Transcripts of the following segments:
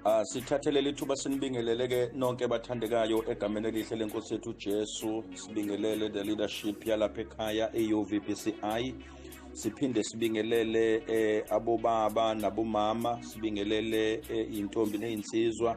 Asithathe leli thuba sinibingelele ke nonke bathandekayo egameni elihle lenkosi yethu Jesu. Sibingelele the leadership yalapha ekhaya eUVBCI, siphinde sibingelele abobaba nabomama, sibingelele intombi nezinsizwa,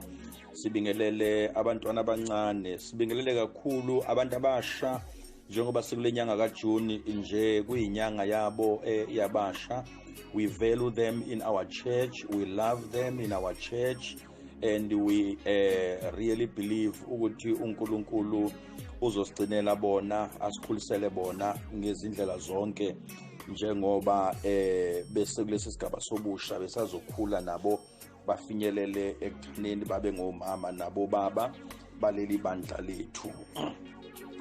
sibingelele abantwana abancane, sibingelele kakhulu abantu abasha njengoba sikule nyanga kaJune nje, kuyinyanga yabo yabasha. We value them in our church, we love them in our church, and we really believe ukuthi uNkulunkulu uzosigcinela bona, asikhulisele bona ngezindlela zonke, njengoba bese kulesi sigaba sobusha besazokhula nabo bafinyelele ekuthaneni babe ngomama nabo baba baleli bandla lethu.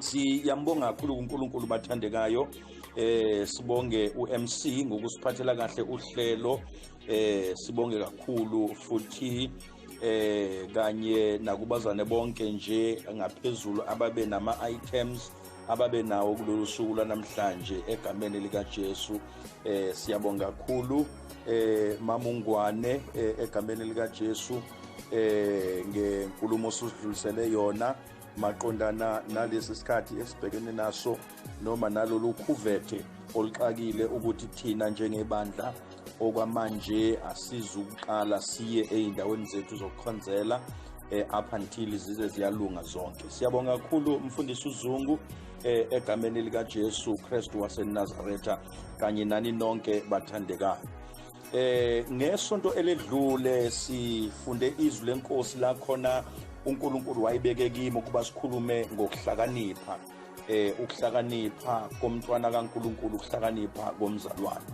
Siyambonga kakhulu uNkulunkulu, bathandekayo. Sibonge uMC ngokusiphathela kahle uhlelo. Sibonge kakhulu futhi kanye nakubazane bonke nje ngaphezulu ababe nama items ababe nawo kulolu suku lanamhlanje egameni lika Jesu. Siyabonga kakhulu Mamungwane egameni lika Jesu ngenkulumo osusidlulisele yona maqondana nalesi sikhathi esibhekene naso noma nalolu khuvethe oluxakile, ukuthi thina njengebandla okwamanje asizukuqala siye ey'ndaweni zethu zokukhonzela up until zize ziyalunga zonke. Siyabonga kakhulu mfundisi uZungu egameni lika Jesu Kristu waseNazaretha kanye nani nonke bathandekayo. Ngesonto eledlule sifunde izwi lenkosi la khona uNkulunkulu wayibeke kimi ukuba sikhulume ngokuhlakanipha, ukuhlakanipha komntwana kaNkulunkulu, ukuhlakanipha komzalwane.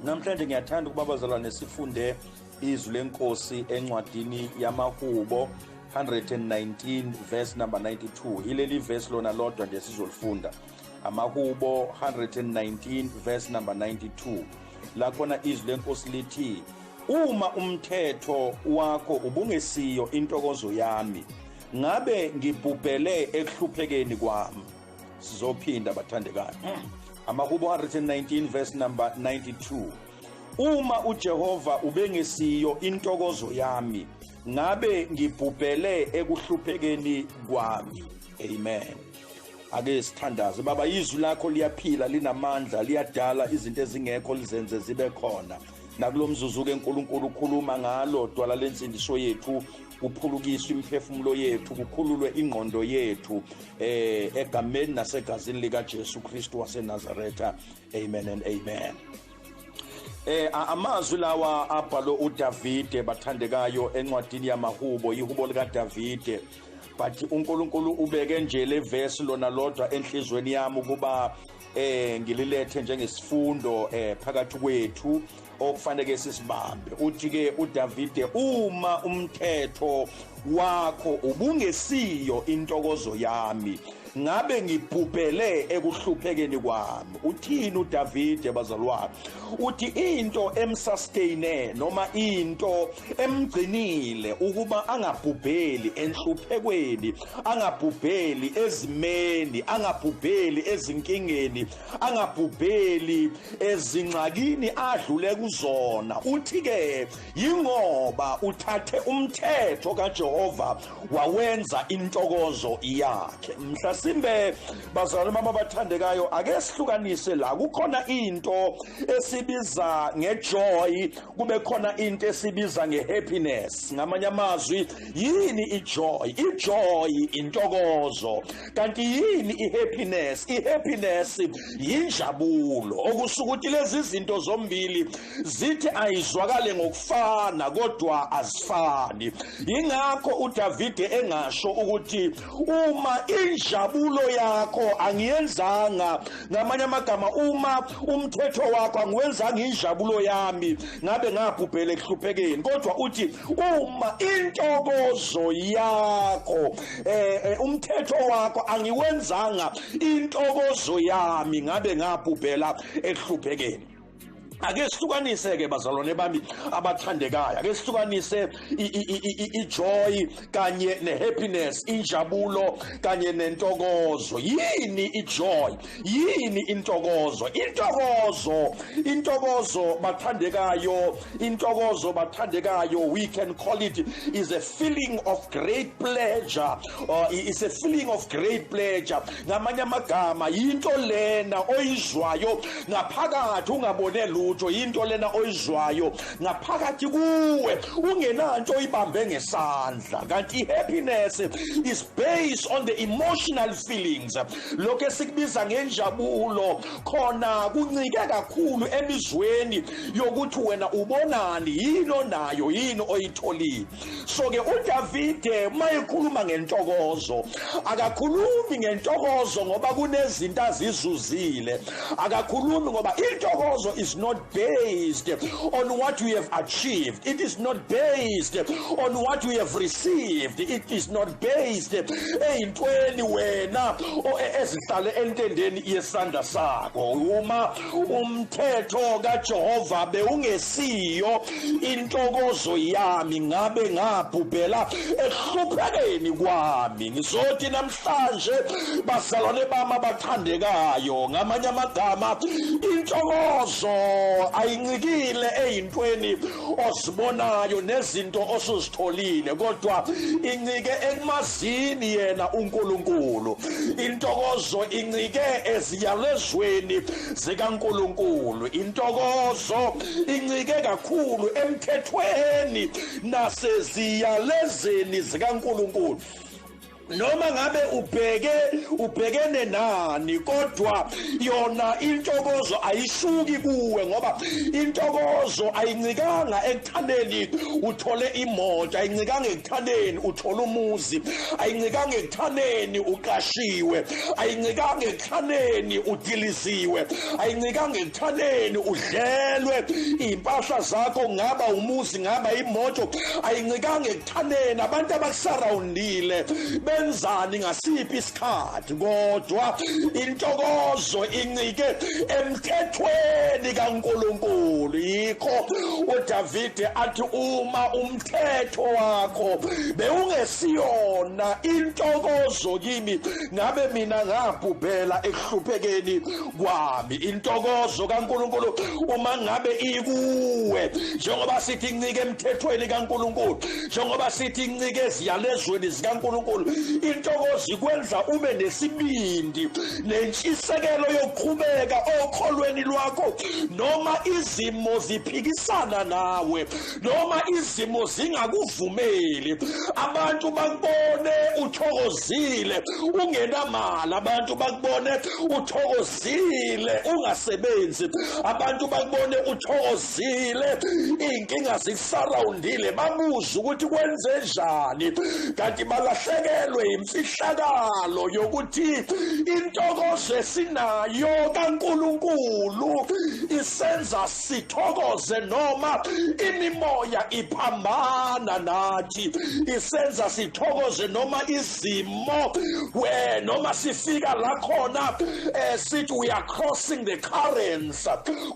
Namhlanje ngiyathanda ukuba bazalwane sifunde izwi lenkosi encwadini yamaHubo 119 verse number 92. Ileli verse lona lodwa nje sizolifunda, amaHubo 119 verse number 92, la khona izwi lenkosi lithi: "Uma umthetho wakho ubungesiyo intokozo yami, ngabe ngibhubhele ekuhluphekeni kwami." Sizophinda, bathandekayo, amaHubo 119 verse number 92: "Uma uJehova ubengesiyo intokozo yami, ngabe ngibhubhele ekuhluphekeni kwami." Amen. Ake sithandaze. Baba, izwi lakho liyaphila, linamandla, liyadala izinto ezingekho, lizenze zibe khona. Nakulo mzuzu ke uNkulunkulu ukhuluma ngalo dwala lensindiso yethu, kuphulukiswe imiphefumulo yethu, kukhululwe ingqondo yethu egameni nasegazini lika Jesu Kristu waseNazaretha. Amen and amen. Amazwi lawa abhalwe uDavide, bathandekayo, encwadini yamaHubo, ihubo lika Davide, but uNkulunkulu ubeke nje le verse lona lodwa enhlizweni yami ukuba ngililethe njengesifundo phakathi kwethu okufanele sisibambe. Uthi ke uDavide: "Uma umthetho wakho ubungesiyo intokozo yami, ngabe ngibhubhele ekuhluphekeni kwami." Uthini uDavide, bazalwane? Uthi into emsustaine noma into emgcinile ukuba angabhubheli enhluphekweni, angabhubheli ezimeni, angabhubheli ezinkingeni, angabhubheli ezingxakini adlule kuzona, uthi ke yingoba uthathe umthetho kaJehova wawenza intokozo yakhe. Mhlasimbe bazalwane mama bathandekayo, ake sihlukanise la. Kukhona into esibiza ngejoy, kube khona into esibiza ngehappiness. Ngamanye amazwi, yini ijoy? Ijoy intokozo. Kanti yini ihappiness? Ihappiness yinjabulo. Okusho ukuthi lezi zinto zombili zithi ayizwakale ngokufana, kodwa azifani. Ingakho uDavide engasho ukuthi uma injabulo yakho angiyenzanga, ngamanye amagama, uma umthetho wakho angiwenzanga injabulo yami, ngabe ngabhubhele ekuhluphekeni, kodwa uthi uma intokozo yakho, umthetho wakho angiwenzanga intokozo yami, ngabe ngabhubhela ekuhluphekeni. Ake sihlukanise ke, bazalwane bami abathandekayo, ake sihlukanise i-joy kanye ne-happiness, injabulo kanye nentokozo. Yini i-joy? Yini intokozo? Intokozo, bathandekayo, intokozo, bathandekayo, we can call it is a feeling of great pleasure, is a feeling of great pleasure. Ngamanye amagama, yinto lena oyizwayo ngaphakathi ungabone lutho, yinto lena oyizwayo ngaphakathi kuwe ungenanto oyibambe ngesandla. Kanti i-happiness is based on the emotional feelings. Lokho esikubiza ngenjabulo khona kuncike kakhulu emizweni yokuthi wena ubonani, yini onayo, yini oyitholile. So ke uDavide mayekhuluma ngentokozo, akakhulumi ngentokozo ngoba kunezinto azizuzile, akakhulumi ngoba intokozo is not based on what we have achieved, it is not based on what we have received, it is not based eyintweni wena ezihlale entendeni yesandla sakho. Uma umthetho kaJehova bewungesiyo intokozo yami, ngabe ngabhubhela ehluphekeni kwami. Ngizothi namhlanje, bazalwane bami abathandekayo, ngamanye amagama, intokozo ayincikile eyintweni ozibonayo nezinto osuzitholile, kodwa incike ekumazini yena uNkulunkulu. Intokozo incike eziyalezweni zikaNkulunkulu. Intokozo incike kakhulu emthethweni naseziyalezeni zikaNkulunkulu. Noma ngabe ubhekene nani, kodwa yona intokozo ayisuki kuwe, ngoba intokozo ayincikanga ekuthandeni uthole imoto, ayincikanga ekuthandeni uthole umuzi, ayincikanga ekuthandeni uqashiwe, ayincikanga ekuthandeni udiliziwe, ayincikanga ekuthandeni udlelwe impahla zakho, ngaba umuzi, ngaba imoto, ayincikanga ekuthandeni abantu abakusurroundile benzani ngasiphi isikhathi, kodwa intokozo incike emthethweni kaNkulunkulu. Yikho uDavide athi uma umthetho wakho bewungesiyona intokozo kimi, ngabe mina ngabhubhela ekuhluphekeni kwami. Intokozo kaNkulunkulu uma ngabe ikuwe, njengoba sithi incike emthethweni kaNkulunkulu, njengoba sithi incike eziyalezweni zikaNkulunkulu, intokozo ikwenza ube nesibindi nentshisekelo yokuqhubeka okholweni lwakho, noma izimo ziphikisana nawe, noma izimo zingakuvumeli. Abantu bakubone uthokozile ungenamali, abantu bakubone uthokozile ungasebenzi, abantu bakubone uthokozile iy'nkinga zikusurroundile, babuze ukuthi kwenze njani, kanti balahlekelwe imfihlakalo yokuthi intokozo esinayo kaNkulunkulu isenza sithokoze noma imimoya iphambana nathi, isenza sithokoze noma izimo noma sifika la khona sithi we are crossing the currents,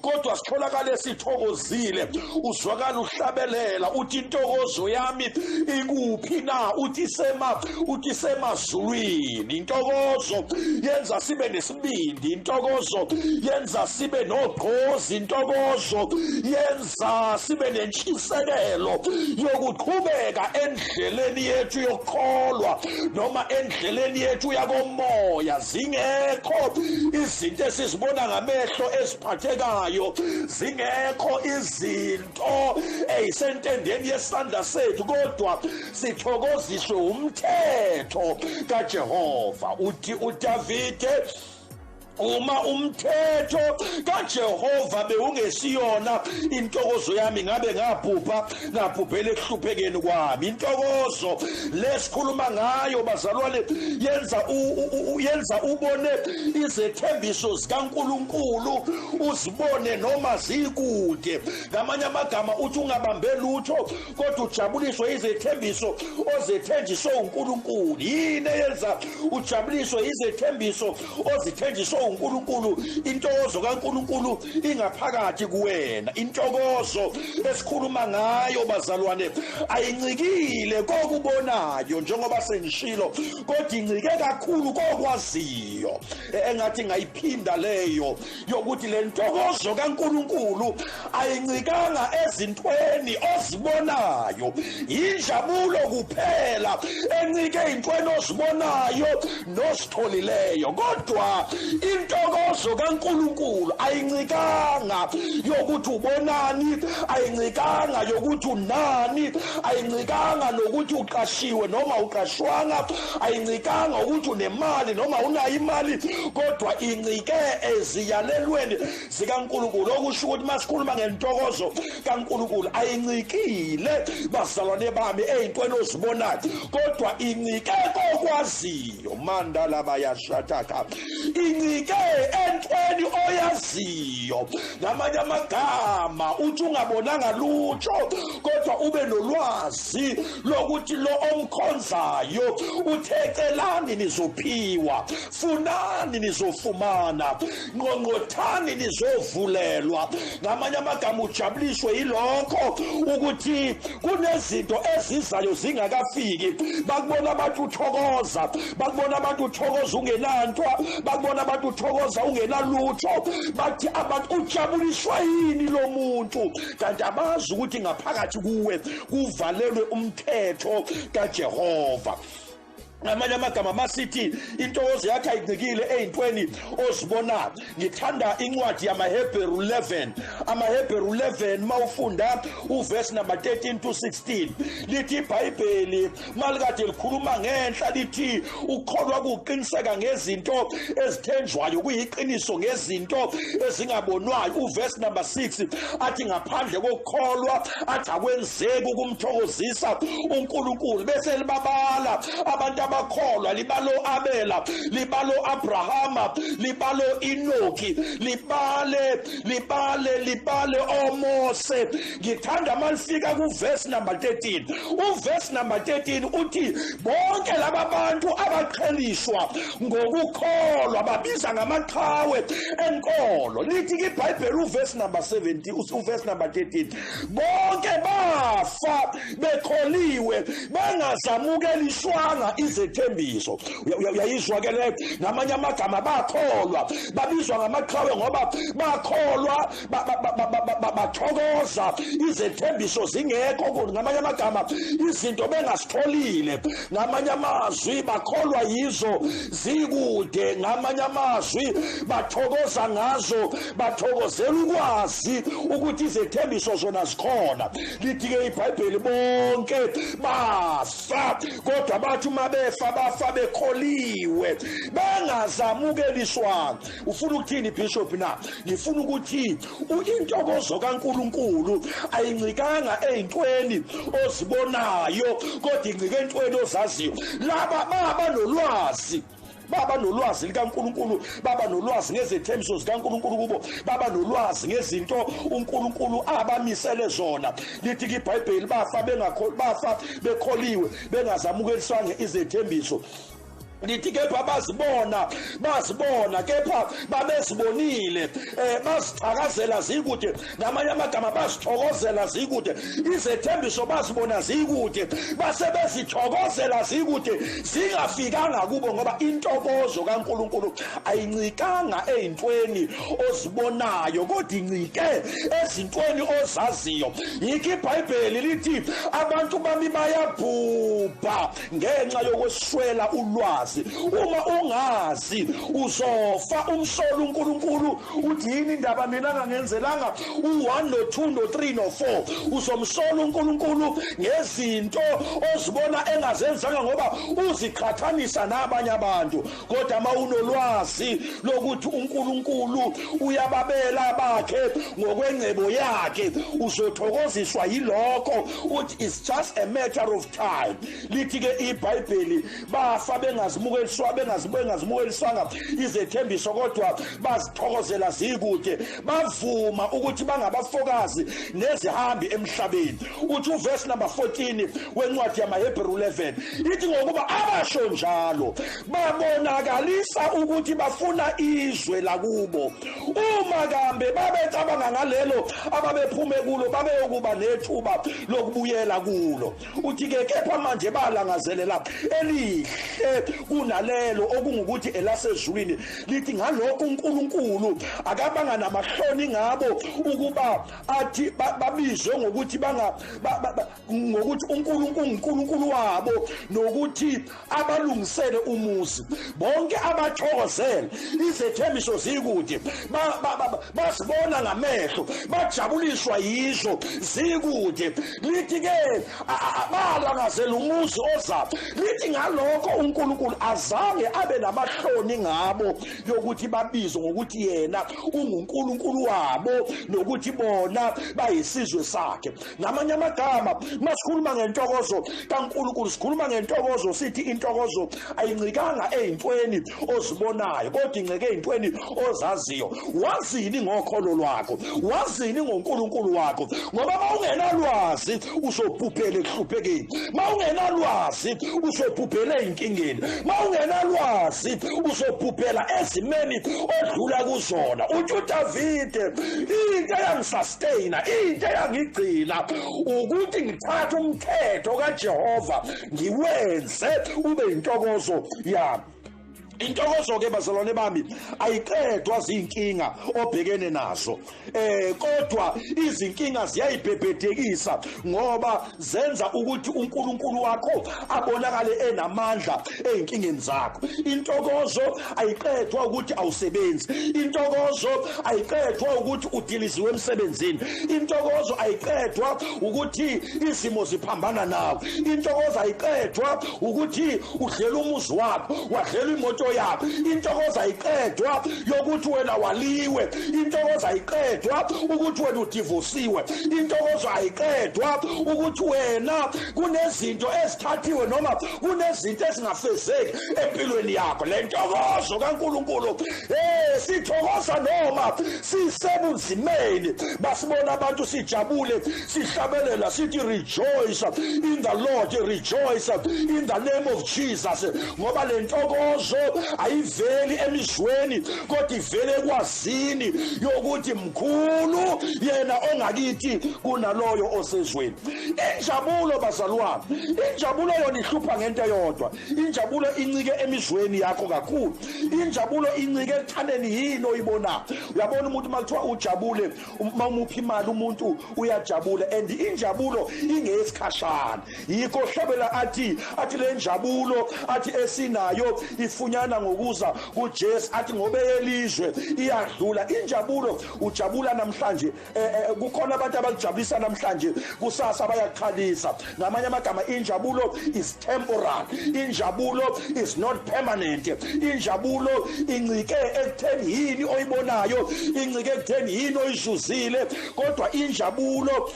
kodwa sitholakale sithokozile. Uzwakala uhlabelela uthi intokozo yami ikuphi na? Uthi semazulwini. Intokozo yenza sibe nesibindi, intokozo yenza sibe nogqozi, intokozo yenza sibe nentshisekelo yokuqhubeka endleleni yethu yokukholwa noma endleleni yethu yakomoya. Zingekho izinto esizibona ngamehlo eziphathekayo, zingekho izinto eyisentendeni yesandla sethu, kodwa sithokoziswe umthetho kaJehova. Uthi uDavide, uma umthetho kaJehova bewungesiyona intokozo yami, ngabe ngabhubha, ngabhubhela ekuhluphekeni kwami. Intokozo lesikhuluma ngayo, bazalwane, yenza ubone izethembiso zikaNkulunkulu, uzibone noma zikude. Ngamanye amagama, uthi ungabambe lutho, kodwa ujabuliswe izethembiso ozethenjiswe uNkulunkulu. Yini eyenza ujabuliswe izethembiso ozithenjiswe uNkulunkulu, intokozo kaNkulunkulu ingaphakathi kuwena. Intokozo esikhuluma ngayo bazalwane ayincikile kokubonayo njengoba sengishilo, kodwa incike kakhulu kokwaziyo. Engathi ngayiphinda leyo yokuthi le ntokozo kaNkulunkulu ayincikanga ezintweni ozibonayo, injabulo kuphela encike ezintweni ozibonayo nositholileyo. Kodwa intokozo kaNkulunkulu ayincikanga yokuthi ubonani, ayincikanga yokuthi unani, ayincikanga nokuthi uqashiwe noma uqashwanga, ayincikanga ukuthi unemali noma unayo imali, kodwa incike eziyalelweni zikaNkulunkulu. Okusho ukuthi masikhuluma ngentokozo kaNkulunkulu ayincikile bazalwane bami eyintweni ozibonayo, kodwa incike kokwaziyo. Mandala bayashataka, incike entweni oyaziyo. Ngamanye amagama uthi ungabonanga lutho kodwa ube nolwazi lokuthi lo omkhonzayo uthecelani nizophiwa, funani nizofumana, ngqongqothani nizovulelwa. Ngamanye amagama ujabuliswe yilokho ukuthi kunezinto ezizayo zingakafiki. Bakubona abantu uthokoza, bakubona abantu uthokoza ungenanto, bakubona abantu uthokoza ungenalutho, bathi abantu ujabuliswa yini lo muntu, kanti abazi ukuthi ngaphakathi kuwe kuvalelwe umthetho kaJehova. Ngamanye amagama masithi intokozo yakhe ayincikile eyintweni ozibonayo. Ngithanda incwadi yamaHebheru 11, amaHebheru 11 mawufunda uverse number 13 to 16, lithi iBhayibheli malikade likhuluma ngenhla lithi ukholwa kuqiniseka ngezinto ezithenjwayo, kuyiqiniso ngezinto ezingabonwayo. Uverse number 6 athi ngaphandle kokukholwa athi akwenzeki ukumthokozisa uNkulunkulu. Bese libabala abantu abakholwa, libalo Abela, libalo Abrahama, libalo Enoki, libale libale libale oMose. Ngithanda malifika kuverse number 13. Uverse number 13 uthi bonke laba bantu abaqheliswa ngokukholwa babiza ngamaqhawe enkolo. Lithi iBhayibheli uverse number 70, uverse number 13, bonke bafa bekholiwe bengazamukeliswanga izethembiso. Uyayizwa ke le? Ngamanye amagama bakholwa, babizwa ngamaqhawe ngoba bakholwa, bathokoza izethembiso zingekho. Ngamanye amagama izinto bengasitholile, ngamanye amazwi bakholwa yizo zikude, ngamanye amazwi bathokoza ngazo, bathokozela ukwazi ukuthi izethembiso zona zikhona. Lithi ke iBhayibheli bonke bafa, kodwa bathi uma befa bafa bekholiwe bengazamukeliswanga. Ufuna ukuthini Bishop na? Ngifuna ukuthi intokozo kaNkulunkulu ayincikanga eyintweni ozibonayo, kodwa incike entweni ozaziyo. Laba baba nolwazi, baba nolwazi likaNkulunkulu, baba nolwazi ngezethembiso zikaNkulunkulu kubo, baba nolwazi ngezinto uNkulunkulu abamisele zona. Lithi iBhayibheli bafa bafa bekholiwe bengazamukeliswanga izethembiso. Lithi kepha bazibona, bazibona kepha babezibonile, bazithakazela zikude. Ngamanye amagama bazithokozela zikude, izethembiso bazibona zikude, basebezithokozela zikude zingafikanga kubo, ngoba intokozo kaNkulunkulu ayincikanga eyintweni ozibonayo, kodwa incike ezintweni ozaziyo. Yikho iBhayibheli lithi abantu bami bayabhubha ngenxa yokweswela ulwazi. Uma ungazi uzofa umsolo uNkulunkulu uthi yini indaba mina angangenzelanga u1 no2 no3 no4. Uzomsola uNkulunkulu ngezinto ozibona engazenzanga ngoba uziqhathanisa nabanye abantu. Kodwa mawunolwazi lokuthi uNkulunkulu uyababela bakhe ngokwengcebo yakhe, uzothokoziswa yilokho. Uthi it's just a matter of time. Lithi ke iBhayibheli bafa bengazimukeliswa, bengazimukeliswanga izethembiso, kodwa bazithokozela zikude, bavuma ukuthi bangabafokazi nezihambi emhlabeni. Uthi uverse number 14 wencwadi yamaHebheru 11 ithi, ngokuba abasho njalo babonakalisa ukuthi bafuna izwe lakubo. Uma kambe babecabanga ngalelo ababephume kulo, babeyokuba nethuba lokubuyela kulo. Uthi ke kepha manje balangazelela elihle kunalelo, okungukuthi elasezulwini. Lithi ngalokho uNkulunkulu akabanga namahloni ngabo ukuba athi babizwe ngokuthi banga ngokuthi uNkulunkulu uNkulunkulu wabo, nokuthi abalungisele umuzi. Bonke abathokozele izethembiso zikude, basibona ngamehlo, bajabuliswa yizo zikude. Lithi ke balangazela umuzi oza. Lithi ngalokho uNkulunkulu azange abe namahloni ngabo yokuthi babizwe ngokuthi yena unguNkulunkulu wabo, nokuthi bona bayisizwe sakhe. Ngamanye amagama, masikhuluma ngentokozo kaNkulunkulu, sikhuluma ngentokozo, sithi intokozo ayincikanga ey'ntweni ozibonayo, kodwa incike ey'ntweni ozaziyo. Wazini ngokholo lwakho? Wazini ngoNkulunkulu wakho? Ngoba uma ungenalwazi uzobhubhela ekuhluphekeni, uma ungenalwazi uzobhubhela ey'nkingeni, uma ungenalwazi uzobhubhela ezimeni odlula kuzona. Uthi uDavide, into eyangisustain, into eyangigcina, ukuthi ngithathe umthetho kaJehova ngiwenze ube intokozo yami. Intokozo ke, bazalwane bami, ayiqedwa zinkinga obhekene nazo, kodwa izinkinga ziyayibhebhedekisa, ngoba zenza ukuthi uNkulunkulu wakho abonakale enamandla ezinkingeni zakho. Intokozo ayiqedwa ukuthi awusebenzi. Intokozo ayiqedwa ukuthi udiliziwe emsebenzini. Intokozo ayiqedwa ukuthi izimo ziphambana nawe. Intokozo ayiqedwa ukuthi udlela umuzi wakho, wadlela imoto yakho. Intokozo ayiqedwa yokuthi wena waliwe. Intokozo ayiqedwa ukuthi wena udivosiwe. Intokozo ayiqedwa ukuthi wena kunezinto ezithathiwe noma kunezinto ezingafezeki empilweni yakho. Le ntokozo kaNkulunkulu, sithokoza noma sisebunzimeni. Basibona abantu sijabule, sihlabelela sithi, "Rejoice in the Lord, rejoice in the name of Jesus," ngoba le ntokozo ayiveli emizweni, kodwa ivele ekwazini yokuthi mkhulu yena ongakithi kunaloyo osezweni. Injabulo, bazalwane, injabulo yona ihlupha ngento eyodwa. Injabulo incike emizweni yakho kakhulu. Injabulo incike ekuthandeni yini oyibonayo. Uyabona, umuntu uma kuthiwa ujabule, uma umupha imali umuntu uyajabula, and injabulo ingeyesikhashana. Yikho hlabela athi le njabulo athi esinayo ifunyana ngokuza kuJesu, athi ngobe yelizwe iyadlula. Injabulo, ujabula namhlanje, kukhona abantu abakujabulisa namhlanje, kusasa bayakhalisa. Ngamanye amagama, injabulo is temporal, injabulo is not permanent. Injabulo incike ekutheni yini oyibonayo, incike ekutheni yini oyizuzile, kodwa injabulo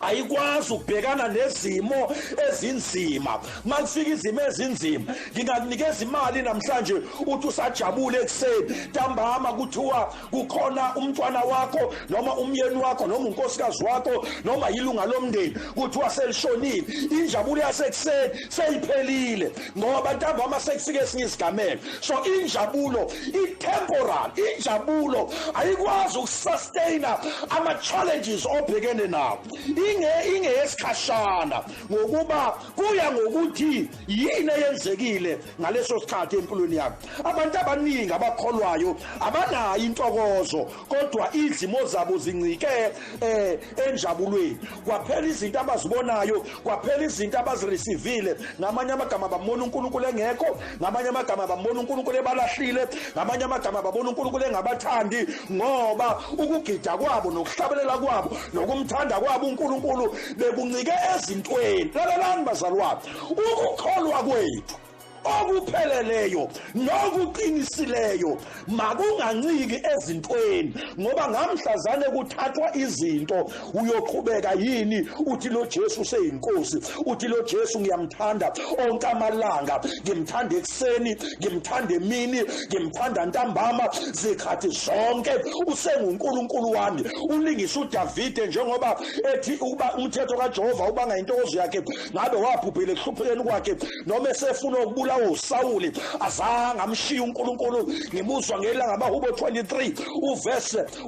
ayikwazi ukubhekana nezimo ezinzima. Makufika izimo ezinzima, ngingakunikeza imali namhlanje, uthi usajabule ekuseni, ntambama kuthiwa kukhona umntwana wakho noma umyeni wakho noma unkosikazi wakho noma ilunga lomndeni, kuthiwa selishonile. Injabulo yasekuseni seyiphelile, ngoba ntambama sekufike esinye isigameko. So injabulo i-temporal, injabulo ayikwazi ukusustaina ama-challenges obhekene nawo. Ingeyesikhashana, ngokuba kuya ngokuthi yini eyenzekile ngaleso sikhathi empilweni yakho. Abantu abaningi abakholwayo abanayo intokozo, kodwa izimo zabo zincike enjabulweni kwaphela, izinto abazibonayo kwaphela, izinto abaziresivile. Ngamanye amagama, bambona uNkulunkulu engekho. Ngamanye amagama, bambona uNkulunkulu ebalahlile. Ngamanye amagama, babona uNkulunkulu engabathandi, ngoba ukugida kwabo nokuhlabelela kwabo nokumthanda kwabo uNkulunkulu bekuncike ezintweni. Lalelani, bazalwane, ukukholwa kwethu Okupheleleyo nokuqinisileyo makunganciki ezintweni, ngoba ngamhlazane kuthathwa izinto uyoqhubeka yini uthi lo Jesu useyinkosi, uthi lo Jesu ngiyamthanda onke amalanga, ngimthanda ekuseni, ngimthanda emini, ngimthanda ntambama, zikhathi zonke usenguNkulunkulu wami. Ulingisa uDavide njengoba ethi ukuba umthetho kaJehova ubanga intokozo yakhe, ngabe wabhubhile ekuhluphekeni kwakhe noma esefuna ukubulawa uSawuli, azange amshiye uNkulunkulu. Ngimuzwa ngelanga amaHubo 23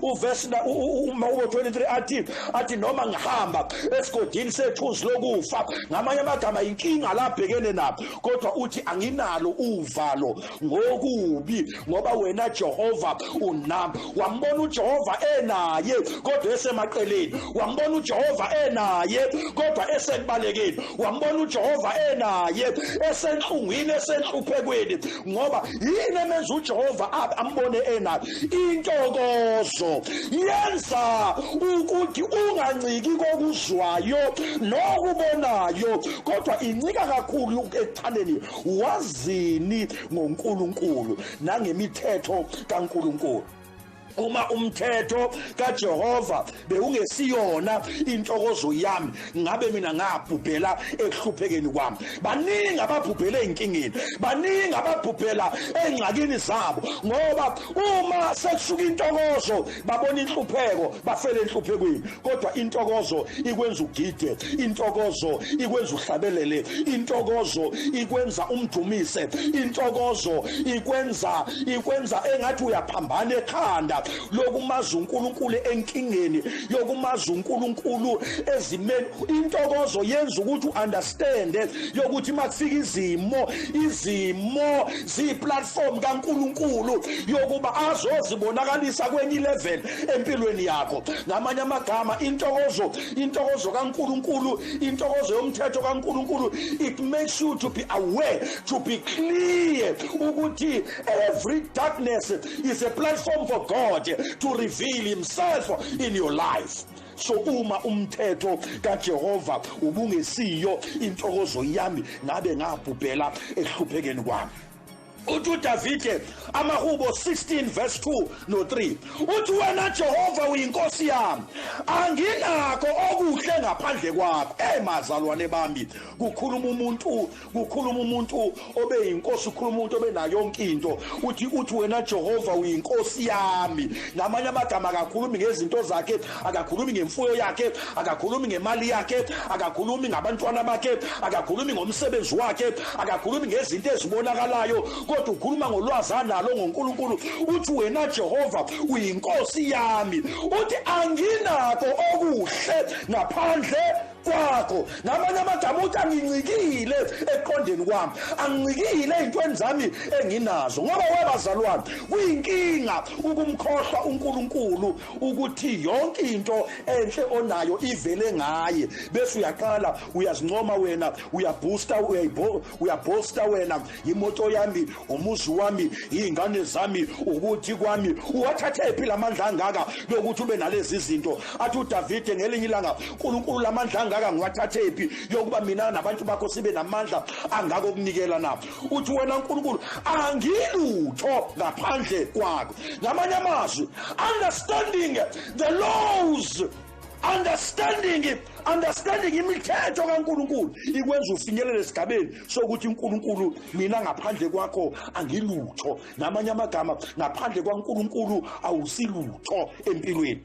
uvesi uMahubo 23 athi noma ngihamba esigodini sethunzi lokufa, ngamanye amagama inkinga labhekene nabo, kodwa uthi anginalo uvalo ngokubi ngoba wena Jehova unami. Wambona uJehova enaye kodwa esemaqeleni, wambona uJehova enaye kodwa esekubalekeni, wambona uJehova enaye esenhlungwini, esenhluphekweni. Ngoba yini emenza uJehova ambone enaye? Intokozo yenza ukuthi unganciki kokuzwayo nokubonayo, kodwa incika kakhulu ekuthandeni wazini ngoNkulunkulu nangemithetho kaNkulunkulu. Uma umthetho kaJehova bewungesiyona intokozo yami, ngabe mina ngabhubhela ekuhluphekeni kwami. Baningi ababhubhele ezinkingeni, baningi ababhubhela engxakini zabo, ngoba uma sekusuka intokozo babona inhlupheko, bafele enhluphekweni. Kodwa intokozo ikwenza ugide, intokozo ikwenza uhlabelele, intokozo ikwenza umdumise, intokozo ikwenza engathi uyaphambana ekhanda lokumazi uNkulunkulu enkingeni, yokumazi uNkulunkulu ezimeni. Intokozo yenza ukuthi uunderstand yokuthi makufika izimo ziyiplatform kaNkulunkulu yokuba azozibonakalisa kwenye level empilweni yakho. Ngamanye amagama, intokozo kaNkulunkulu, intokozo yomthetho kaNkulunkulu, it makes you to be aware, to be clear ukuthi every darkness is a platform for God to reveal himself in your life. So uma umthetho kaJehova ubungesiyo intokozo yami, ngabe ngabhubhela ekuhluphekeni kwami. Uthi uDavide amaHubo 16 verse 2 no 3, uthi wena Jehova uyinkosi yami, anginakho okuhle ngaphandle kwakho. Mazalwane bami, kukhuluma umuntu obeyinkosi, ukhuluma umuntu obenayo yonke into. Uthi wena Jehova uyinkosi yami. Ngamanye amagama akakhulumi ngezinto zakhe, akakhulumi ngemfuyo yakhe, akakhulumi ngemali yakhe, akakhulumi ngabantwana bakhe, akakhulumi ngomsebenzi wakhe, akakhulumi ngezinto ezibonakalayo, kodwa ukhuluma ngolwazi analo ngoNkulunkulu. Uthi wena Jehova uyinkosi yami, uthi anginakho okuhle ngaphandle kwakho. Ngamanye amagama uthi angincikile eqondeni kwami, angincikile ey'ntweni zami enginazo. Ngoba webazalwane, kuyinkinga ukumkhohlwa uNkulunkulu ukuthi yonke into enhle onayo ivele ngaye, bese uyaqala uyazincoma wena, uyaboosta, uyaboosta wena, imoto yami, umuzi wami, iy'ngane zami, ukuthi kwami. Uwathathe phi lamandla angaka lokuthi ube nalezi zinto? Athi uDavide ngelinye ilanga, uNkulunkulu lamandla angaka ngiwathathe phi yokuba mina nabantu bakho sibe namandla angaka okunikela na? Uthi wena uNkulunkulu angilutho ngaphandle kwakho. Ngamanye amazwi, understanding the laws, understanding imithetho kaNkulunkulu ikwenza ufinyelele esigabeni sokuthi uNkulunkulu mina ngaphandle kwakho angilutho. Ngamanye amagama, ngaphandle kwaNkulunkulu awusilutho empilweni.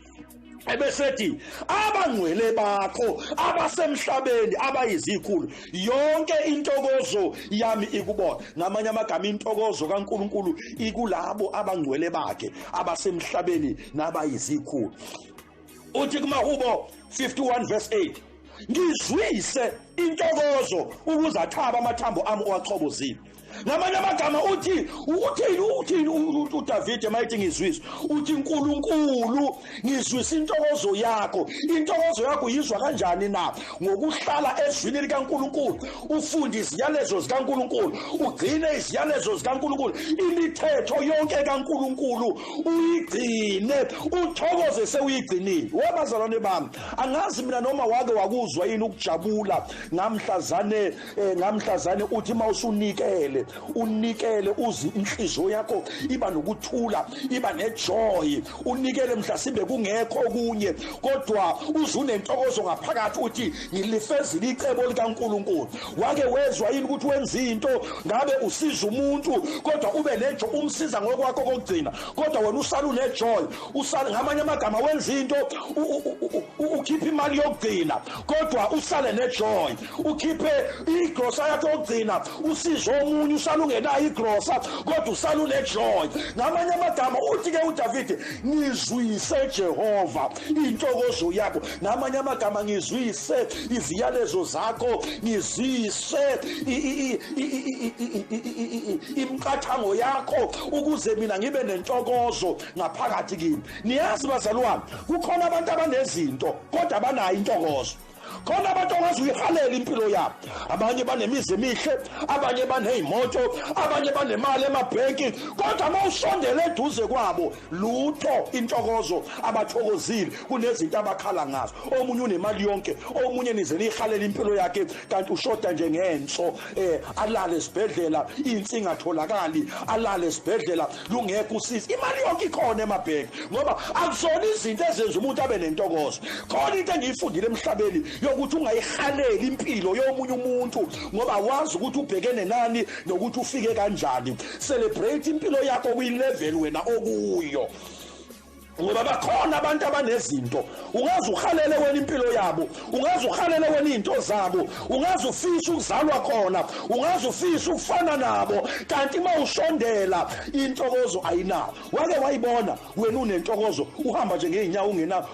Ebesethi abangcwele bakho abasemhlabeni abayizikhulu, yonke intokozo yami ikubona. Ngamanye amagama, intokozo kaNkulunkulu ikulabo abangcwele bakhe abasemhlabeni nabayizikhulu. Uthi kumaHubo 51 verse 8, ngizwise intokozo ukuze athaba amathambo ami owachobozile. Ngamanye amagama uthi uthini uDavide mayithi ngizwise? Uthi uNkulunkulu ngizwise intokozo yakho. Intokozo yakho yizwa kanjani na? Ngokuhlala ezwini likaNkulunkulu, ufunde iziyalezo zikaNkulunkulu, ugcine iziyalezo zikaNkulunkulu, imithetho yonke kaNkulunkulu uyigcine, uthokoze sewuyigcinile. Webazalwane bami, angazi mina noma wake wakuzwa wakuzwa yini ukujabula ngamhlazane ngamhlazane uthi mawusunikele unikele uzi inhliziyo yakho iba nokuthula, iba nejoy, unikele mhlasimbe kungekho okunye kodwa uze unentokozo ngaphakathi uthi ngilifezile icebo likaNkuluNkulu. Wake wezwa yini ukuthi wenza into ngabe usiza umuntu kodwa ube nejoy, umsiza ngokwakho kokugcina kodwa wena usala unejoy, usala ngamanye amagama wenza into ukhipha imali yokugcina kodwa usale nejoy, ukhiphe igrosa yakho yokugcina usize omunye usala ungenayo igrosa kodwa usala unejoy. Ngamanye amagama uthi ke uDavid ngizwise Jehova intokozo yakho, ngamanye amagama ngizwise iziyalezo zakho, ngizwise imiqathango yakho ukuze mina ngibe nentokozo ngaphakathi kimi. Niyazi bazalwane, kukhona abantu abanezinto kodwa abanayo intokozo. Khona abantu ongaze uyihalela impilo yabo, abanye banemizi emihle, abanye baney'moto, abanye banemali emabhenki, kodwa uma usondele eduze kwabo lutho intokozo abathokozile, kunezinto abakhala ngazo. Omunye unemali yonke, omunye nize niyihalela impilo yakhe kanti ushoda nje ngenso, alale esibhedlela insi ingatholakali, alale esibhedlela lungekho usizo. Imali yonke ikhona emabhenki ngoba akuzona izinto ezenza umuntu abe nentokozo. Khona into engiyifundile emhlabeni yokuthi ungayihaleli impilo yomunye umuntu ngoba wazi ukuthi ubhekene nani nokuthi ufike kanjani. Celebrate impilo yakho kwi-level wena okuyo, ngoba bakhona abantu abanezinto ungaze uhalele wena impilo yabo, ungaze uhalele wena izinto zabo, ungaze ufise ukuzalwa khona, ungaze ufise ukufana nabo, kanti uma usondela intokozo ayinawo. Wake wayibona wena unentokozo uhamba nje ngeenyawo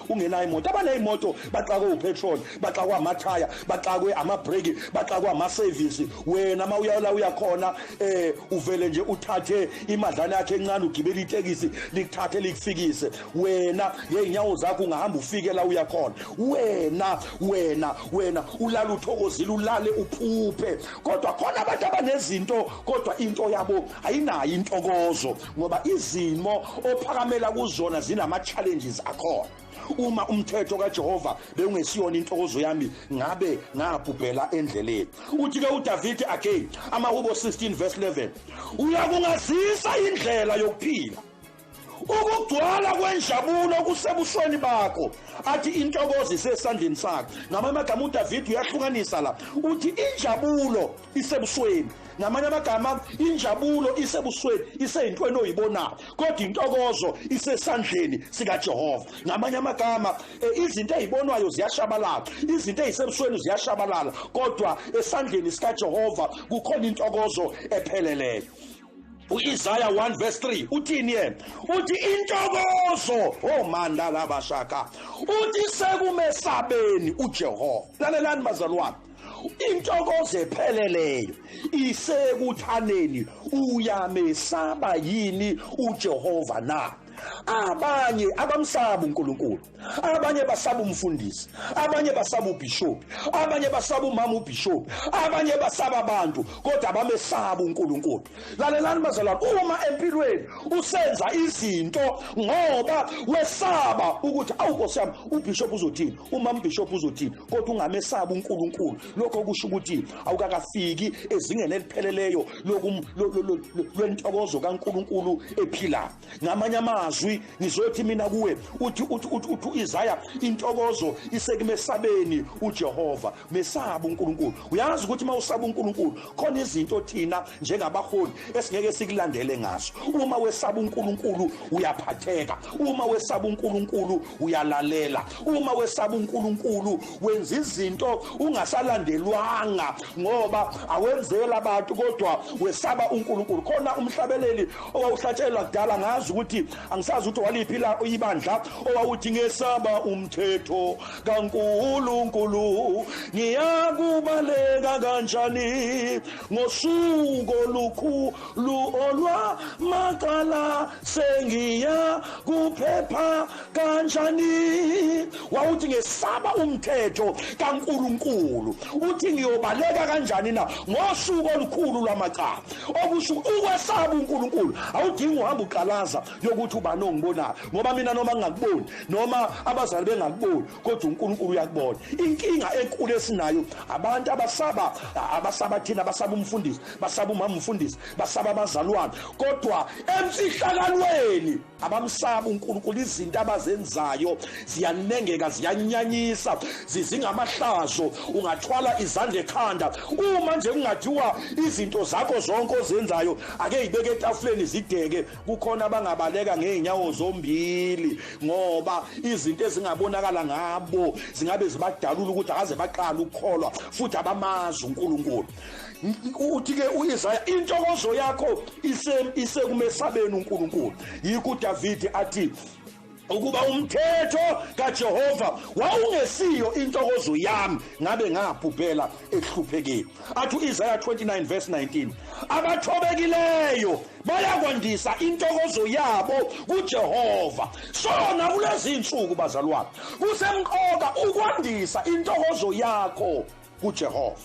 ungenayo imoto? Abaneyimoto baxakwe upetrol, baxakwe amathaya, baxakwe amabreki, baxakwe amaservice. Wena uma uya la uyakhona uvele nje uthathe imadlana yakhe encane ugibele itekisi likuthathe likufikise. Wena ngeenyawo zakho ungahamba ufike la uyakhona. Wena wena wena ulala uthokozile, ulale uphuphe. Kodwa khona abantu abanezinto kodwa into yabo ayinayo intokozo ngoba izimo ophakamela kuzona zinama challenges akhona. Uma umthetho kaJehova bewungesiyona intokozo yami ngabe ngabhubhela endleleni. Uthi ke uDavid again amaHubo 16 verse 11, uyakungazisa indlela yokuphila, ukugcwala kwenjabulo kusebusweni bakho, athi intokozo isesandleni sakho. Ngamanye amagama uDavid uyahlukanisa la, uthi injabulo isebusweni. Ngamanye amagama injabulo isebusweni, iseyintweni oyibonayo, kodwa intokozo isesandleni sikaJehova. Ngamanye amagama izinto ezibonwayo ziyashabalala, izinto ezisebusweni ziyashabalala, kodwa esandleni sikaJehova kukhona intokozo epheleleyo. uIsaiah 1 verse 3 uthini yena? Uthi intokozo, oh mandala bashaka, uthi sekumesabeni uJehova. Lalelani bazalwane, intokozo epheleleyo isekuthaneni uyamesaba yini uJehova na? Abanye abamsaba uNkulunkulu, abanye basaba umfundisi, abanye basaba ubishop, abanye basaba umama ubishop, abanye basaba abantu, kodwa abamesaba uNkulunkulu. Lalelani bazalwane, uma empilweni usenza izinto ngoba wesaba ukuthi awu Nkosi yami ubishop uzothini, umama ubishop uzothini, kodwa ungamesaba uNkulunkulu, lokho kusho ukuthi awukakafiki ezingeni elipheleleyo lwentokozo kaNkulunkulu ephilayo. Ngamanye amazwi ngizothi mina kuwe, uthi uthi uthi uIsaiah, intokozo isekumesabeni uJehova. Mesaba uNkulunkulu. Uyazi ukuthi mawusaba uNkulunkulu khona izinto thina njengabaholi esingeke sikulandele ngazo. Uma wesaba uNkulunkulu uyaphatheka, uma wesaba uNkulunkulu uyalalela, uma wesaba uNkulunkulu wenza izinto ungasalandelwanga ngoba awenzela abantu kodwa wesaba uNkulunkulu. Khona umhlabeleli owawuhlatshelwa kudala, ngazi ukuthi angisazi ukuthi waliphi la ibandla, owawuthi ngesaba umthetho kaNkulunkulu ngiyakubaleka kanjani ngosuku olukhulu olwamacala sengiya kuphepha kanjani. Wawuthi ngesaba umthetho kaNkulunkulu, uthi ngiyobaleka kanjani na ngosuku olukhulu lwamacala. Okusho ukwesaba uNkulunkulu awudingi uhamba uqalaza yokuthi Ubani ongibonayo? Ngoba mina noma ngingakuboni, noma abazali bengakuboni, kodwa uNkulunkulu uyakubona. Inkinga enkulu esinayo, abantu abasaba thina, basaba umfundisi, basaba umama umfundisi, basaba abazalwane, kodwa emfihlakalweni abamsaba uNkulunkulu. Izinto abazenzayo ziyanengeka, ziyanyanyisa, zingamahlazo. Ungathwala izandla ekhanda uma nje kungathiwa izinto zakho zonke ozenzayo ake ibeke etafuleni zideke. Kukhona abangabaleka ngeenyawo zombili, ngoba izinto ezingabonakala ngabo zingabe zibadalula ukuthi akaze baqala ukukholwa futhi abamazi uNkulunkulu. Uthi-ke u-Isaya, intokozo yakho isekumesabeni uNkulunkulu. Yikho uDavide athi, ukuba umthetho kaJehova wawungesiyo intokozo yami, ngabe ngabhubhela ekuhluphekeni. Athi uIsaya 29 verse 19, abathobekileyo bayakwandisa intokozo yabo kuJehova. Sona kulezi insuku, bazalwane, kusemqoka ukwandisa intokozo yakho kuJehova.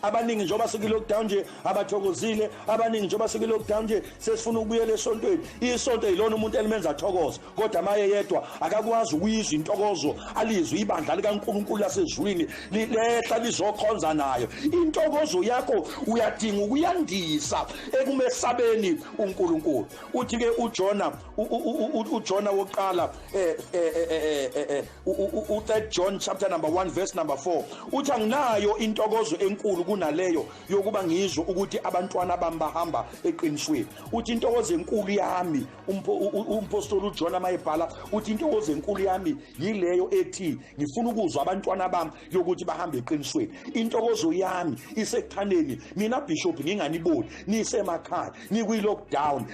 Abaningi njengoba siku-lockdown nje abathokozile. Abaningi njengoba siku-lockdown nje sesifuna ukubuyela esontweni. Isonto yilona umuntu elimenza athokoze, kodwa maye yedwa akakwazi ukuyizwa intokozo alizwe ibandla likaNkulunkulu lasezulwini lehla lizokhonza nayo. Intokozo yakho uyadinga ukuyandisa ekumesabeni uNkulunkulu. Uthi-ke uJona, uJona wokuqala, u-3 John chapter number 1 verse number 4, uthi, anginayo intokozo enkulu kunaleyo yokuba ngizwe ukuthi abantwana bami bahamba eqinisweni. Uthi intokozo enkulu yami, umpostoli uJohn mayebhala, uthi intokozo enkulu yami yileyo ethi ngifuna ukuzwa abantwana bami yokuthi bahamba eqinisweni. Intokozo yami isekuthaneni mina bishop nginganiboni nisemakhaya, nikwi-lockdown,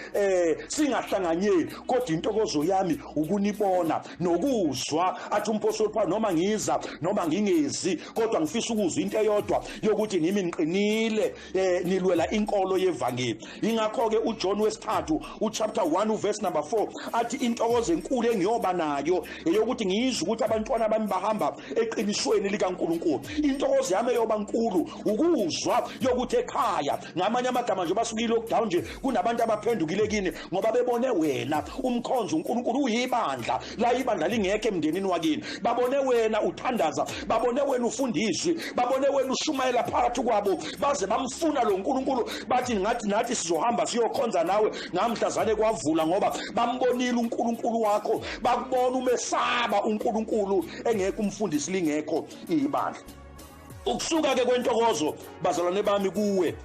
singahlanganyeli, kodwa intokozo yami ukunibona nokuzwa. Athi umpostoli Paul, noma ngiza noma ngingezi, kodwa ngifisa ukuzwa into eyodwa yokuthi nimi niqinile, nilwela inkolo yevangeli. Ingakho ke uJohn wesithathu, uchapter 1 uverse number 4, athi intokozo enkulu engiyoba nayo eyokuthi ngizwe ukuthi abantwana bami bahamba eqinisweni likaNkulunkulu. Intokozo yami eyoba nkulu ukuzwa yokuthi ekhaya, ngamanye amagama nje basuka i-lockdown nje, kunabantu abaphendukile kini ngoba bebone wena umkhonzo uNkulunkulu uyibandla la ibandla lingekho emndenini wakini. Babone wena uthandaza, babone wena ufundiswi, babone wena ushumayela phakathi kwabo, baze bamfuna lo nkulunkulu, bathi ngathi nathi sizohamba siyokhonza nawe ngamhlazane kwavula, ngoba bambonile uNkulunkulu wakho, bakubona umesaba uNkulunkulu engekho umfundisi, lingekho ibandla. Ukusuka ke kwentokozo, bazalwane bami, kuwe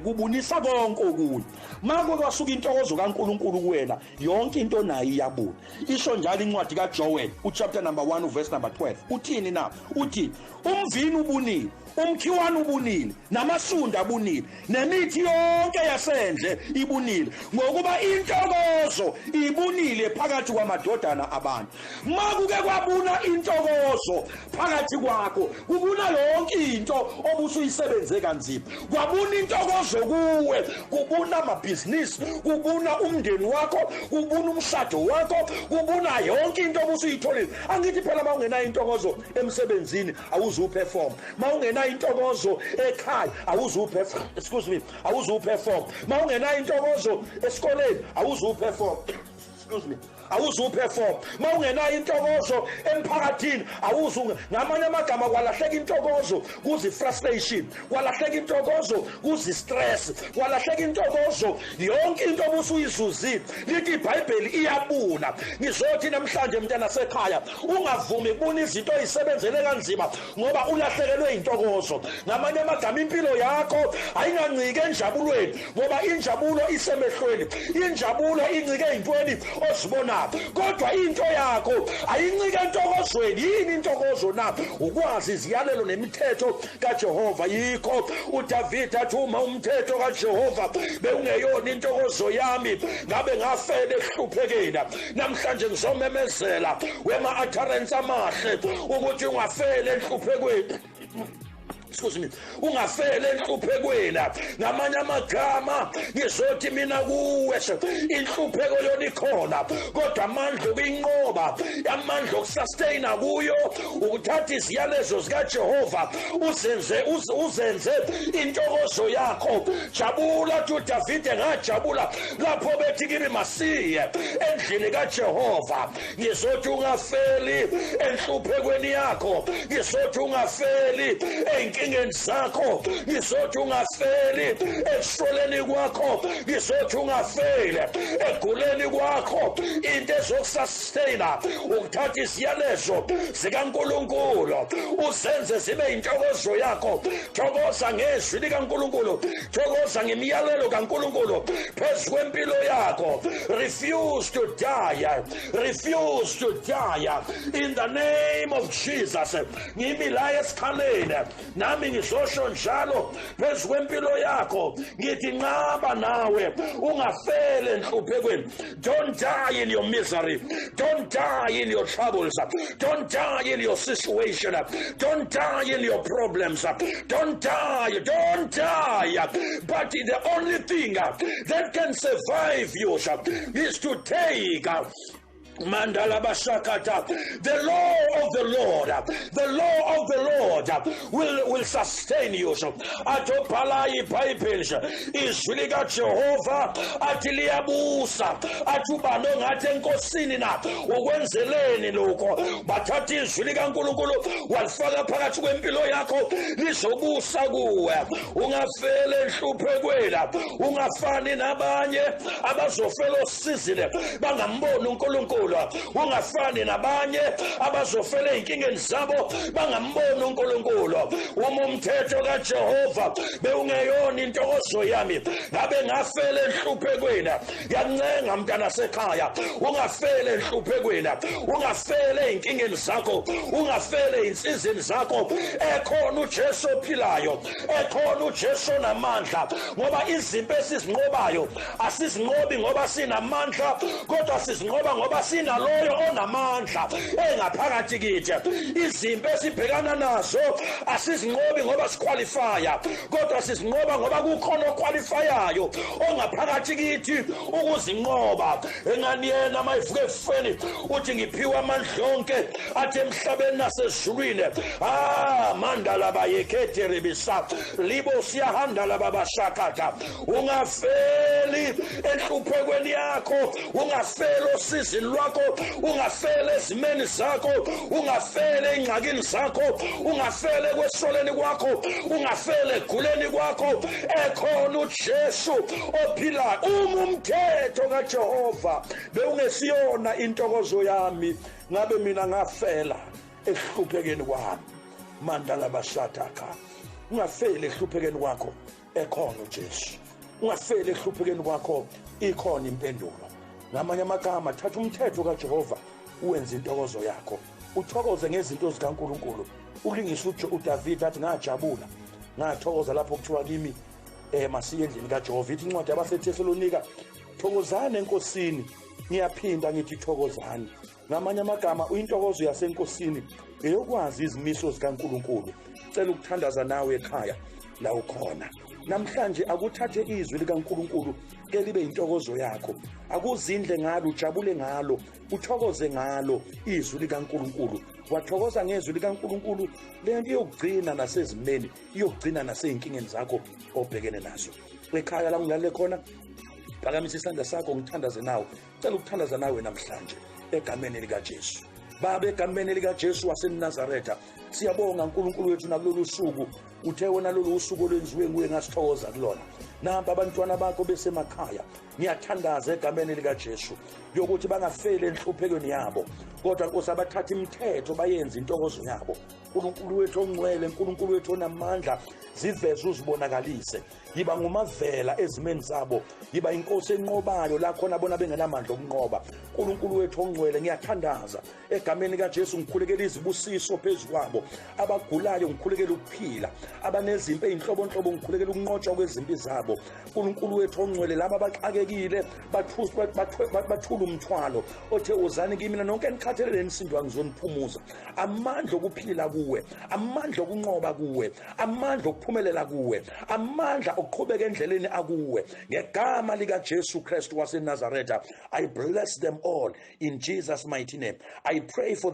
kubunisa konke okunye. Mako kwasuka intokozo kaNkulunkulu kuwena, yonke into nayo iyabuna. Isho njalo incwadi kaJoel, uchapter number 1 uverse number 12. Uthini na? Uthi umvini ubunile, umkhiwane ubunile, namasunda abunile, nemithi yonke yasendle ibunile, ngokuba intokozo ibunile phakathi kwamadodana abantu. Makuke kwabuna intokozo phakathi kwakho, kubuna yonke into obusuyisebenze kanzima. Kwabuna intokozo kuwe, kubuna amabhizinisi, kubuna umndeni wakho, kubuna umshado wakho, kubuna yonke into obusuyitholile. Angithi phela uma ungenayo intokozo emsebenzini awuzuperform, ma ungenayo intokozo ekhaya awuzuperform, excuse me, awuzuperform, ma ungenayo intokozo esikoleni awuzuperform, excuse me, awuzuperform, ma ungenayo intokozo emphakathini awuzu. Ngamanye amagama, kwalahleka intokozo kuzi-frustration, kwalahleka intokozo kuzi-stress, kwalahleka intokozo, yonke into obusuyizuzile, lithi iBhayibheli, iyabuna. Ngizothi namhlanje, mntana sekhaya, ungavumi kubona izinto oyisebenzele kanzima ngoba ulahlekelwe intokozo. Ngamanye amagama, impilo yakho ayinganciki enjabulweni, ngoba injabulo isemehlweni, injabulo incike ey'ntweni ozibonayo, kodwa into yakho ayincike entokozweni. Yini intokozo na? Ukwazi iziyalelo nemithetho kaJehova. Yikho uDavid athi, uma umthetho kaJehova bewungeyona intokozo yami, ngabe ngafela ekuhluphekeni. Namhlanje ngizomemezela wema-utterance amahle ukuthi ungafeli enhluphekweni. Excuse me, ungafeli enhluphekweni. Ngamanye amagama ngizothi mina kuwe, inhlupheko yona ikhona, kodwa amandla okuyinqoba, amandla okusustaina kuyo, ukuthatha iziyalezo zikaJehova uzenze intokozo yakho. Jabula tu Davide, ngajabula lapho bethi kimi masiye endlini kaJehova. Ngizothi ungafeli enhluphekweni yakho, ngizothi ungafeli ey'nkingeni zakho, ngizothi ungafeli ekusoleni kwakho, ngizothi ungafeli eguleni kwakho. Into ezokusustaina ukuthatha iziyalezo zikaNkulunkulu uzenze zibe intokozo yakho. Thokoza ngezwi likaNkulunkulu, thokoza ngemiyalelo kaNkulunkulu phezu kwempilo yakho. Refuse to die, refuse to die in the name of Jesus. Ngimi la esikhaleni nami ngizosho njalo phezu kwempilo yakho, ngithi nqaba nawe ungafele enhluphekweni. Don't die in your misery, don't die in your troubles, don't die in your situation, don't die in your problems, don't die, don't die. But the only thing that can survive you is to take Mandala Bashakata. The law of the Lord, the law of the Lord will sustain you. Atophala iBhayibheli, izwi likaJehova athi liyabusa, athi ubani ongathi enkosini na, ukwenzeleni lokho? Bathatha izwi likaNkulunkulu walifaka phakathi kwempilo yakho, lizobusa kuwe. Ungafeli enhluphekweni, ungafani nabanye abazofela osizile bangamboni uNkulunkulu, ungafani nabanye abazofela ey'nkingeni zabo bangamboni uNkulunkulu. Uma umthetho kaJehova bewungeyona intokozo yami, ngabe ngafela enhluphekweni. Ngiyancenga mntana sekhaya, ungafeli enhluphekweni, ungafeli ey'nkingeni zakho, ungafeli ey'nsizini zakho. Ekhona uJesu ophilayo, ekhona uJesu onamandla, ngoba izimpi esizinqobayo asizinqobi ngoba sinamandla, kodwa sizinqoba ngoba sinaloyo onamandla engaphakathi kithi. Izimpi esibhekana nazo asizinqobi ngoba siqualifya, kodwa sizinqoba ngoba kukhona oqualifyayo ongaphakathi kithi ukuzinqoba. Engani yena mayivuka efeni uthi ngiphiwe amandla onke athi emhlabeni nasezulwini. Ah, mandala bayekhethe rebisa libo siyahanda laba bashakata. Ungafeli enhluphekweni yakho, ungafeli osizini lwakho, ungafeli ezimeni zakho, ungafeli ey'ngxakini zakho, ungafeli ekwesoleni kwakho, ungafeli eguleni kwakho. Ekhona uJesu ophilayo. Uma umthetho kaJehova bewungesiyona intokozo yami, ngabe mina ngafela ehluphekeni kwami. Mandala bashataka, ungafeli ehluphekeni kwakho, ekhona uJesu. Ungafeli ehluphekeni kwakho, ikhona impendulo. Ngamanye amagama, thatha umthetho kaJehova uwenze intokozo yakho, uthokoze ngezinto zikaNkulunkulu. Ulingise uDavid athi ngajabula ngathokoza lapho kuthiwa kimi masiye endlini kaJehova. Ithi incwadi yabaseThesalonika, thokozani enkosini. Ngiyaphinda ngithi thokozani. Ngamanye amagama, intokozo yasenkosini eyokwazi izimiso zikaNkulunkulu. Cela ukuthandaza nawe ekhaya la ukhona namhlanje, akuthathe izwi likaNkulunkulu ke libe intokozo yakho, akuzindle ngalo, ujabule ngalo, uthokoze ngalo izwi likaNkulunkulu. Wathokoza ngezwi likaNkulunkulu, lento iyokugcina nasezimeni, iyokugcina nasey'nkingeni zakho obhekene nazo. Ekhaya la ngilalele khona, phakamisa isandla sakho ngithandaze nawe. Cela ukuthandaza nawe namhlanje egameni likaJesu. Baba, egameni likaJesu waseNazaretha, siyabonga uNkulunkulu wethu nakulolu suku. Uthe wena lolu usuku olwenziwe nguye, ngasithokoza kulona. Nampa abantwana bakho besemakhaya, ngiyathandaza egameni likaJesu yokuthi bangafeli enhluphekweni yabo, kodwa Nkosi abathatha imithetho bayenze intokozo yabo. Nkulunkulu wethu ongcwele, Nkulunkulu wethu onamandla, ziveze uzibonakalise, yiba ngumavela ezimeni zabo, yiba inkosi enqobayo la khona bona bengenamandla okunqoba. Nkulunkulu wethu ongcwele, ngiyathandaza egameni likaJesu, ngikhulekela izibusiso phezu kwabo. zabo. Abagulayo ngikhulekela ukuphila, abanezimpi ey'nhlobonhlobo ngikhulekela ukunqotshwa kwezimpi zabo. Nkulunkulu wethu ongcwele, laba abaxakekile bathula umthwalo othe uzani kimi nonke enikhathalele nisindwa, ngizoniphumuza. Amandla okuphila kuwe, amandla okunqoba kuwe, amandla okuphumelela kuwe, amandla okuqhubeka endleleni akuwe, ngegama likaJesu Kristu waseNazaretha. I bless them all in Jesus' mighty name. I pray for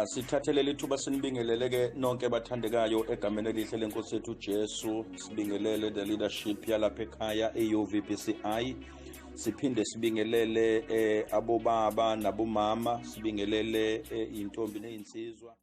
Sithathele lithuba sinibingelele ke nonke bathandekayo egameni elihle lenkosi yethu Jesu. Sibingelele the leadership yalapha ekhaya eUVBCI, siphinde sibingelele abobaba nabomama, sibingelele intombi nezinsizwa.